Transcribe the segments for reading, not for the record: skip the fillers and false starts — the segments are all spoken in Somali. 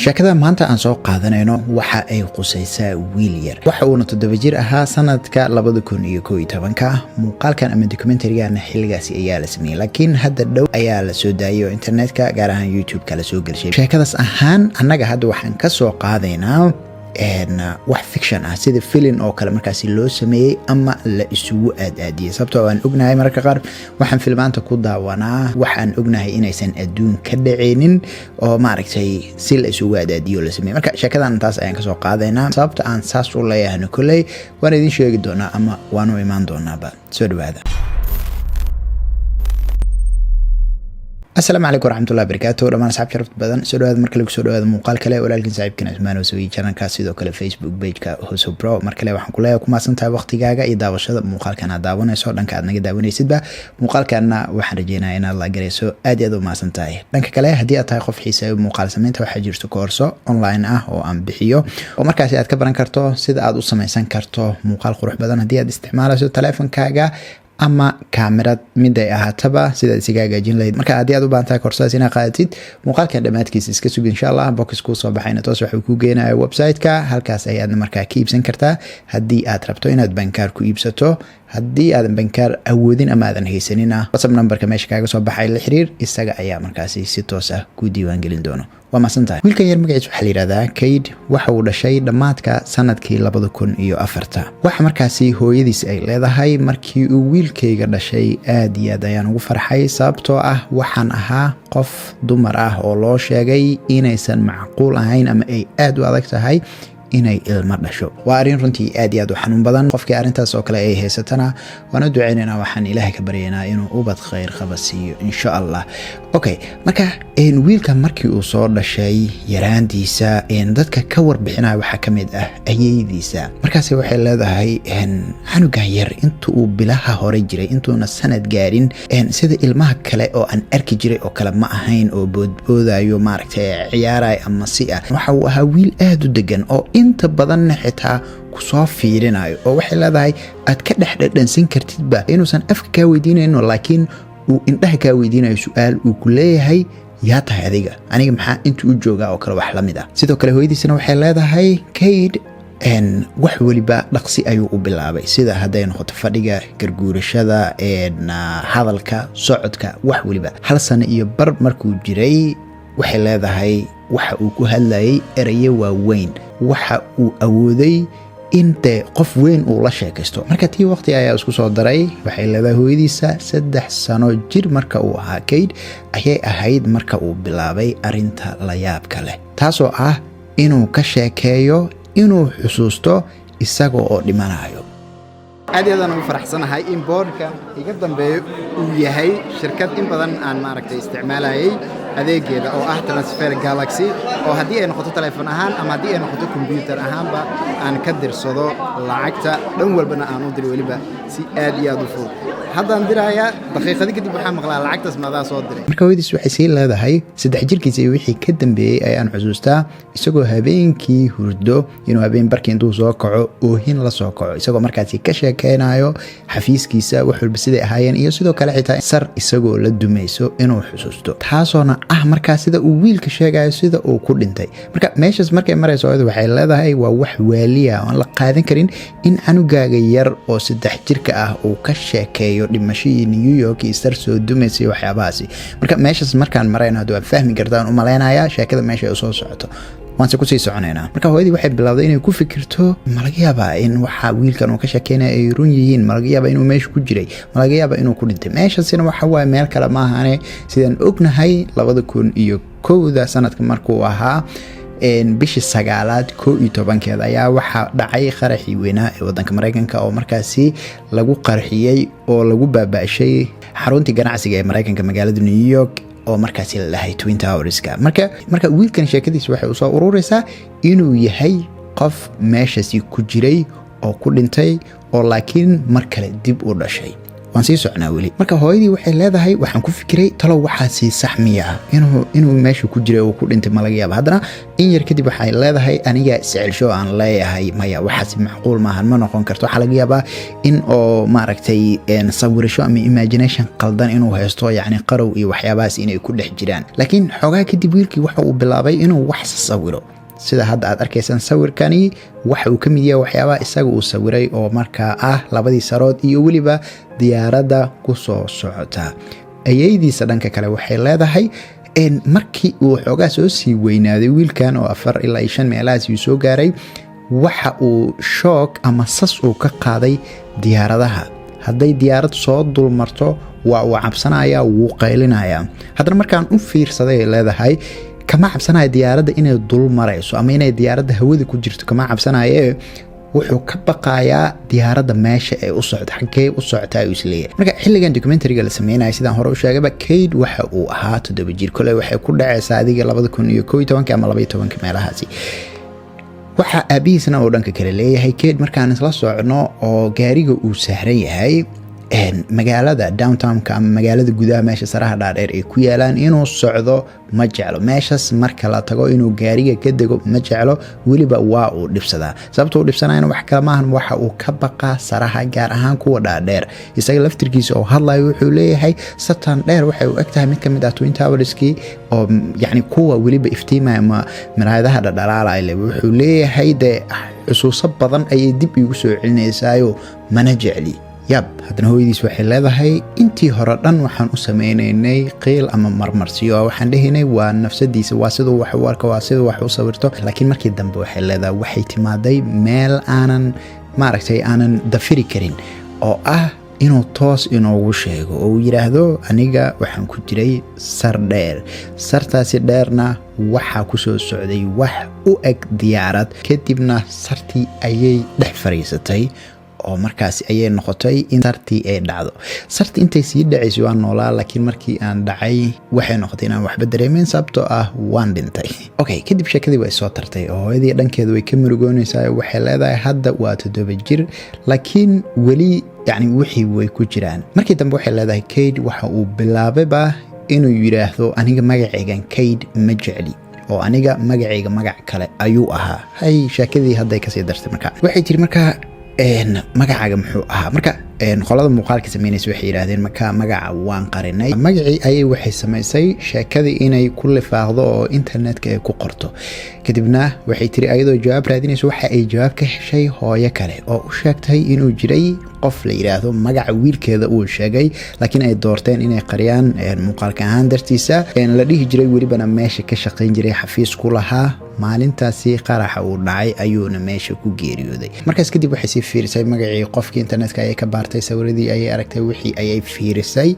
Sheekada maanta aan soo qaadanayno waxa ay qusaysaa wiil yar. Waxa uuna 7 jir ahaa sanadka 2011-ka. Muuqaalkan ama documentary-gana xilligaasi ayaa la sameeyey, laakiin hadda dhow ayaa la soo daayay oo internetka, gaar ahaan YouTube-ka, la soo gelshay. Sheekadaas ahaan annaga hadda waxaan ka soo qaadaynaa wax fiction ah, sida filin oo kale markaasi loo sameeyey ama la isugu aad-aadiyey, sababtoo aan ognahay mararka qaar waxaan filmaanta ku daawanaa waxaan ognahay inaysan adduun ka dhaceynin oo maaragtay si la isugu aad-aadiyo la sameeyey. Marka sheekadan taas ayaan kasoo qaadaynaa. Sababta aan saas u leeyahayno kolley waan idin sheegi doonaa ama waan u imaan doonaaba. Soo dhawaada. Asalaamu calaykum waraxmatullahi barakaatu, dhammaan asxaab sharafta badan, soo dhawaada. Markale kusoo dhawaada muuqaal kale. Walaalkiin saaxiibkan Cusmaan Hosowiye, channelka, sidoo kale Facebook pageka Hoso Bro. Mar kale waxaan kuleeyahay ku mahadsan tahay waqtigaaga iyo daawashada muuqaalkan aad daawanayso. Dhanka aad naga daawanaysidba muuqaalkanna waxaan rajeynaya inaad la garayso. Aad iyo aad u mahadsan tahay. Dhanka kale, haddii aad tahay qof xiiseeyo muuqaal sameynta, waxaa jirto koorso online ah oo aan bixiyo oo markaasi aad ka baran karto sida aad u samaysan karto muuqaal qurux badan haddii aad isticmaalayso taleefankaaga ama kaamirad mid ay ahaataba, sidaad isaga hagaajin lahayd. Marka haddii aad u baahan tahay koorsadaas inaad qaadatid, muuqaalkan dhammaadkiisa iska sug, insha Allah. Box kuu soo baxayna toos waxuu kuu geenaya website-ka. Halkaas ayaadna markaa ka iibsan kartaa haddii aad rabto inaad bankaar ku iibsato. Haddii aadan bankaar awoodin ama aadan haysanina, WhatsApp numberka meesha kaaga soo baxay la xiriir, isaga ayaa markaasi si toos ah kuu diiwaangelin doono. Waa mahadsan tahay. Wiilkan yar magaciis waxaa la yihahdaa Kayd. Waxa uu dhashay dhammaadka sanadkii 2004-ta. Waxa markaasi hooyadiis ay leedahay, markii uu wiilkayga dhashay aad iyo aad ayaan ugu farxay, sababtoo ah waxaan ahaa qof dumar ah oo loo sheegay inaysan macquul ahayn ama ay aad u adag tahay inay ilmo dhasho. Waa arrin runtii aad iyo aad u xanuun badan. Qofkii arrintaas oo kale ay haysatana waan u duceynaynaa, waxaan Ilaahay ka baryaynaa inuu ubad khayr qaba siiyo, insha Allah. Okay, marka wiilka markii uu soo dhashay yaraantiisa, dadka ka warbixinaya waxaa ka mid ah ayeydiisa. Markaasi waxay leedahay, canugan yar inta uu bilaha hore jiray, intuuna sanad gaarin, sida ilmaha kale oo aan arki jiray oo kale ma ahayn oo boodboodayo, maaragtay, ciyaarayo ama si ah. Waxa uu ahaa wiil aada u degan oo inta badanna xitaa kusoo fiirinayo, oo waxay leedahay aad ka dhex dhadhansan kartidba inuusan afka kaa weydiinayno, laakiin uu indhaha kaa weydiinayo su-aal uu ku leeyahay: "Yaa tahay adiga? Aniga maxaa inta u joogaa?" oo kale, wax la mid ah. Sidoo kale hooyadiisana waxay leedahay, Kayd wax weliba dhaqsi ayuu u bilaabay, sida hadday noqoto fadhiga, garguurashada, hadalka, socodka, wax weliba. 1 sano iyo bar markuu jiray, waxay leedahay, waxa uu ku hadlayay erayo waaweyn. Waxa uu awooday in dee qof weyn uu la sheekaysto. Marka tii waqti ayaa isku soo daray. Waxay leedahay hooyadiisa, 3 sano jir marka uu ahaa Kayd ayay ahayd marka uu bilaabay arinta layaabka leh, taasoo ah inuu ka sheekeeyo inuu xusuusto isaga oo dhimanayo. Aad iyo aadaan ugu faraxsanahay in boardka iga dambeeyo uu yahay shirkad in badan aan maaragtay isticmaalayay adeegeeda, oo ah Transfer Galaxy, oo haddii ay noqoto telefoon ahaan ama haddii ay noqoto computer ahaanba aan ka dirsado lacagta, dhan walbana aan u diro, weliba si aad iyo aad u fudud. Haddaan dirayaa, daqiiqadi kadib waxaa maqlaa lacagtaas maadaa soo diray. Marka hooyadiis waxay sii leedahay, 3 jirkiisa iyo wixii ka dambeeyey ayaan xusuustaa isagoo habeenkii hurdo inuu habeen barkii intuu soo kaco oohin la soo kaco, isagoo markaasi ka sheekeynayo xafiiskiisa, wax walba siday ahaayeen, iyo sidoo kale xitaa sar isagoo la dumayso inuu xusuusto, taasoona ah markaa sida uu wiilka sheegayo sida uu ku dhintay. Marka meeshaas markay marayso, hooyada waxay leedahay, waa wax waaliya oon la qaadan karin in canugaaga yar oo 3 jirka ah uu ka sheekeeyo dhimashadii New York iyo sar soo dumaysay, waxyaabahaasi. Marka meeshaas markaan marayno, hadda waad fahmi kartaan u malaynayaa sheekada meesha ay usoo socoto, waanse kusii soconaynaa. Marka hooyadii waxay bilowday inay ku fikirto: ma laga yaabaa in waxa wiilkan uu ka sheekeynaya ay run yihiin? Ma laga yaabaa inuu meesha ku jiray? Ma laga yaabaa inuu ku dhintay meeshaasina? Waxa waaye, meel kale maahane, sidaan ognahay, 2001-da sanadka markuu ahaa, bishii sagaalaad 11-keeda ayaa waxaa dhacay qaraxii weynaa ee wadanka Mareykanka, oo markaasi lagu qarxiyey oo lagu baaba-shay xaruntii ganacsiga ee Mareykanka, magaalada New York, oo markaasi la dhahay Twin Towerska. Marka wiilkan sheekadiisa waxay usoo urureysaa inuu yahay qof meeshaasi ku jiray oo ku dhintay, oo laakiin mar kale dib u dhashay. Waan sii socnaa weli. Marka hooyadii waxay leedahay, waxaan ku fikiray, talow waxaasi sax miya ah inuu meesha ku jiray oo ku dhintay? Ma laga yaaba? Haddana in yar kadib waxay leedahay, aniga iscelsho aan leeyahay, maya, waxaasi macquul maahan, ma noqon karto. Waxaa laga yaabaa in oo maaragtay sawirasho ama imagination qaldan inuu haysto, yacni qarow iyo waxyaabahaas inay ku dhex jiraan. Laakiin xoogaa kadib wiilkii waxa uu bilaabay inuu wax sawiro. Sida hadda aad arkaysaan, sawirkani waxa uu ka mid yahay waxyaabaha isaga uu sawiray, oo markaa ah labadii sarood iyo weliba diyaaradda ku soo socota. Ayeydiisa dhanka kale waxay leedahay, markii uu xoogaa soo sii weynaaday wiilkan oo 4 ilaa 5 meelahaas uu soo gaaray, waxa uu shock ama sas uu ka qaaday diyaaradaha. Hadday diyaarad soo dulmarto, waa uu cabsanaya, wuu qaylinaya. Haddana markaan u fiirsaday, ay leedahay, kama cabsanaya diyaaradda inay dul marayso ama inay diyaaradda hawada ku jirto, kama cabsanaye. Wuxuu ka baqayaa diyaaradda meesha ay u socto, xaggee u socotaa uu isleeyahay. Marka xilligan documentary-ga la sameynaya, sidaan hore u sheegayba, Cade waxa uu ahaa 7 jir. Kole waxay ku dhacaysaa adiga 2011-ka ama 12-ka meelahaasi. Waxaa aabihiisna uu dhanka kale leeyahay, Cade markaan isla socno oo gaariga uu sahran yahay, magaalada downtown-ka ama magaalada gudaha, meesha saraha dhaadheer ay ku yaalaan, inuu socdo ma jeclo. Meeshaas marka la tago, inuu gaariga ka dego ma jeclo, weliba waa uu dhibsadaa. Sababta uu dhibsanayana wax kale maahan, waxa uu ka baqaa saraha, gaar ahaan kuwa dhaadheer. Isaga laftirkiisa oo hadlayo wuxuu leeyahay, sartan dheer waxay u eg tahay mid ka mid ah Twin Towers-kii, oo yacni kuwa weliba iftiimaya ama miraayadaha dhadhalaalaya. Wuxuu leeyahay, dee xusuuso badan ayay dib iigu soo celinaysaayo, mana jecli. Yab, haddana hooyadiis waxay leedahay, intii hore dhan waxaan u sameynaynay qiil ama marmarsiyo, waxaan dhehaynay waa nafsadiisa, waa siduu wax u arko, waa siduu wax u sawirto. Laakiin markii dambe, waxay leedahay, waxay timaaday meel aanan maaragtay aanan dafiri karin, oo ah inuu toos inoogu sheego oo uu yidhaahdo, aniga waxaan ku jiray sar dheer, sartaasi dheerna waxaa ku soo socday wax u eg diyaarad, kadibna sartii ayay dhex fariisatay, oo markaasi ayay noqotay in sartii ay dhacdo. Sartii intay sii dhacaysay waan noolaa, laakiin markii aan dhacay waxay noqotay inaan waxba dareemeyn, sababtoo ah waan dhintay. Okay, kadib sheekadii way soo tartay oo hooyadii dhankeeda way ka murugoonaysaa. Waxay leedahay, hadda waa 7 jir, laakiin weli yacni wixii way ku jiraan. Markii dambe waxay leedahay, Cade waxa uu bilaabayba inuu yidhaahdo, aniga magacaygan Cade ma jecli, oo aniga magacayga magac kale ayuu ahaa. Hay, sheekadii hadday kasii dartay. Marka waxay tiri, markaa magacaaga muxuu ahaa? Marka qolada muuqaalka sameynaysa waxay yidhaahdeen, marka magaca waan qarinay. Magacii ayay waxay samaysay sheekadii inay ku lifaaqdo oo internetka ay ku qorto. Kadibna waxay tiri, ayadoo jawaab raadinayso, waxa ay jawaab ka heshay hooyo kale oo u sheegtay inuu jiray qof la yidhaahdo magaca wiilkeeda uu sheegay, laakiin ay doorteen inay qariyaan muuqaalka ahaan dartiisa, la dhihi jiray, welibana meesha ka shaqayn jiray, xafiis ku lahaa. Maalintaasi qaraxa uu dhacay ayuuna meesha ku geeriyooday. Markaas kadib waxay sii fiirisay magacii qofkii, internetka ayay ka baartay, sawiradii ayay aragtay, wixii ayay fiirisay.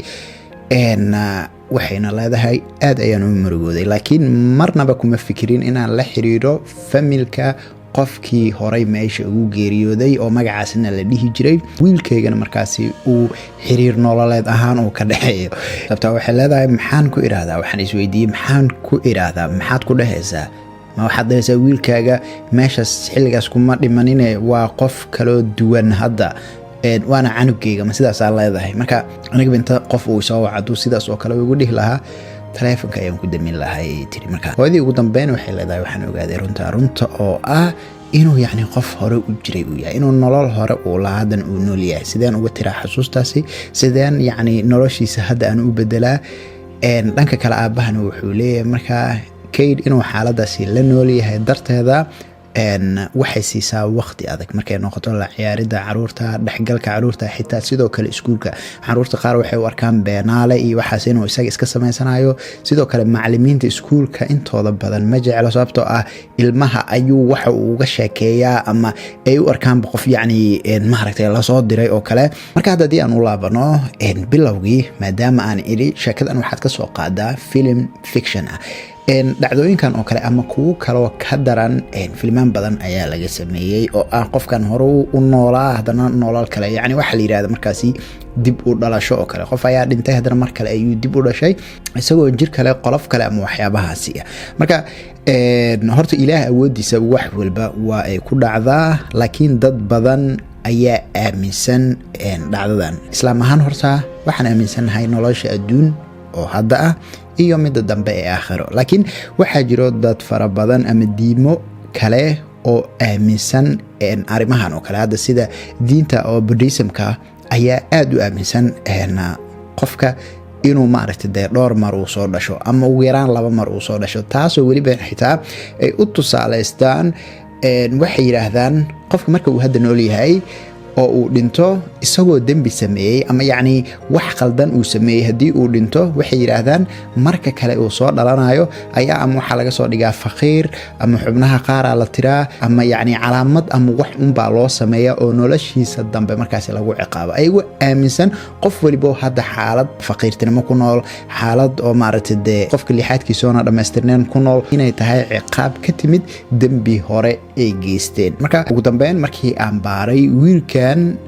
Waxayna leedahay, aad ayaan u murugooday, laakiin marnaba kuma fikirin inaan la xiriiro family-ka qofkii horay meesha ugu geeriyooday oo magacaasna la dhihi jiray, wiilkaygana markaasi uu xiriir nololeed ahaan uu ka dhexeeyo. Sababtaa waxay leedahay, maxaan ku idhaahdaa? Waxaan isweydiiyey, maxaan ku idhaahdaa? Maxaad ku dhehaysaa? Ma waxaad dhahaysaa wiilkaaga meeshaas xilligaas kuma dhimanine, waa qof kaloo duwan hadda, waana canugeyga? Ma sidaasaa leedahay? Marka anigaba inta qof uu isoo waco, hadduu sidaas oo kale igu dhihi lahaa, taleefonka ayaan ku damin lahay, ayay tiri. Marka hooyadii ugu dambeyn waxay leedahay, waxaan ogaaday runta, runta oo ah inuu yacni qof hore u jiray uu yahay, inuu nolol hore uu lahaa, haddan uu nool yahay. Sideen uga tiraa xasuustaasi? Sideen yacni noloshiisa hadda aan u bedelaa? Dhanka kale aabbahana wuxuu leeyahay, markaa Cade inuu xaaladaasi la nool yahay darteeda waxay siisaa waqti adag markay noqoto la ciyaaridda caruurta, dhexgalka caruurta, xitaa sidoo kale iskuulka. Caruurta qaar waxay u arkaan beenaale iyo waxaas inuu isaga iska samaysanayo. Sidoo kale macalimiinta iskuulka intooda badan ma jeclo, sababtoo ah ilmaha ayuu waxa uu uga sheekeeyaa ama ay u arkaanba qof yacni maaragtay lasoo diray oo kale. Marka hadda haddii aan u laabano bilowgii, maadaama aan idhi sheekadan waxaad ka soo qaadaa film fiction ah, dhacdooyinkan oo kale ama kuwo kaloo ka daran filmaan badan ayaa laga sameeyey, oo ah qofkan hore u noolaa, haddana noolal kale, yacni waxaa la yidhahda markaasi dib u dhalasho oo kale. Qof ayaa dhintay, haddana mar kale ayuu dib u dhashay isagoo jir kale, qolof kale ama waxyaabahaasi ah. Marka horta Ilaah awoodiisa wax walba waa ay ku dhacdaa, laakiin dad badan ayaa aaminsan dhacdadan. Islaam ahaan horta waxaan aaminsannahay nolosha adduun oo hadda ah iyo midda dambe ee aakhiro, laakiin waxaa jiro dad fara badan ama diimo kale oo aaminsan arrimahan oo kale. Hadda sida diinta oo Buddhismka ayaa aada u aaminsan qofka inuu, maaragtay dee, dhowr mar uu soo dhasho ama ugu yaraan laba mar uu soo dhasho, taasoo weliba xitaa ay u tusaaleystaan. Waxay yidhaahdaan qofka marka uu hadda nool yahay oo uu dhinto isagoo dembi sameeyey ama yacni wax qaldan uu sameeyey, haddii uu dhinto, waxay yidhaahdaan marka kale uu soo dhalanayo ayaa ama waxaa laga soo dhigaa faqiir ama xubnaha qaaraa la tiraa ama yacni calaamad ama wax unbaa loo sameeya oo noloshiisa dambe markaasi lagu ciqaabo, ayagoo aaminsan qof welibo hadda xaalad faqiirtinimo ku nool, xaalad oo, maaragtay dee, qofka lixaadkiisoona dhammaystirneen ku nool, inay tahay ciqaab ka timid dembi hore ay geysteen. Marka ugu dambeyn markii aan baaray wiilkan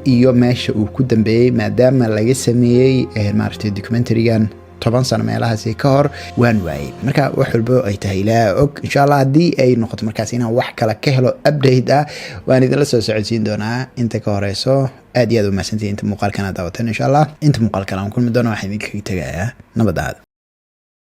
iyo meesha uu ku dambeeyey, maadaama laga sameeyey, maaragtay, documentarygan 10 sano meelahaasi ka hor, waan waayey. Marka wax walbo ay tahay Ilaa og. Insha Allah haddii ay noqoto markaas inaan wax kale ka helo update ah, waan idinla soo socodsiin doonaa. Inta ka horeyso, aad iyo aad u mahadsantihiin inta muuqaalkan aad daawateen. Insha Allah inta muuqaal kale aan kulmi doono, waxaan idinkaga tegayaa nabad ahaada.